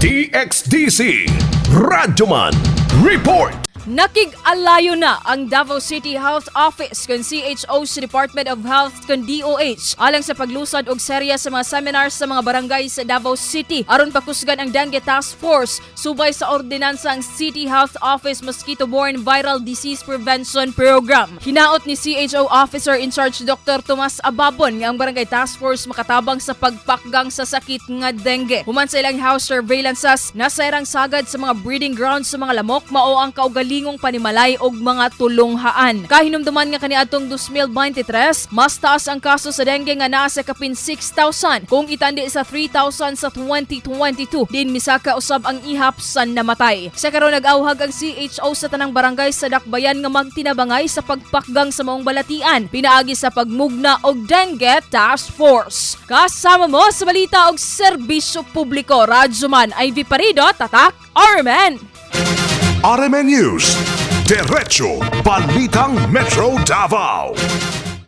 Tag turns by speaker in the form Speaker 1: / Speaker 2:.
Speaker 1: DXDC Radyoman Report.
Speaker 2: Nakig-alayo na ang Davao City Health Office kun CHO sa Department of Health kun DOH alang sa paglusad og serya sa mga seminars sa mga barangay sa Davao City aron pakusgan ang Dengue Task Force subay sa ordinansa ang City Health Office Mosquito-Borne Viral Disease Prevention Program. Hinaot ni CHO Officer in Charge Dr. Tomas Ababon nga ang Barangay Task Force makatabang sa pagpakgang sa sakit nga dengue. Human sa ilang house surveillances, nasayrang sagad sa mga breeding grounds sa mga lamok mao ang kaugalingong panimalay og mga tulunghaan. Kahinumduman nga kaniadtong 2023, mas taas ang kaso sa dengue nga naa sa kapin 6,000 kung itandi sa 3,000 sa 2022. Din misaka usab ang ihap sa namatay. Sa karon, nag-awhag ang CHO sa tanang barangay sa Dakbayan nga magtinabangay sa pagpakgang sa maong balatian pinaagi sa pagmugna og Dengue Task Force. Kasama mo sa balita og serbisyo publiko, Radyoman Ivy Parido, Tatak RMN.
Speaker 1: RMN News. Diretso Balitang Metro Davao.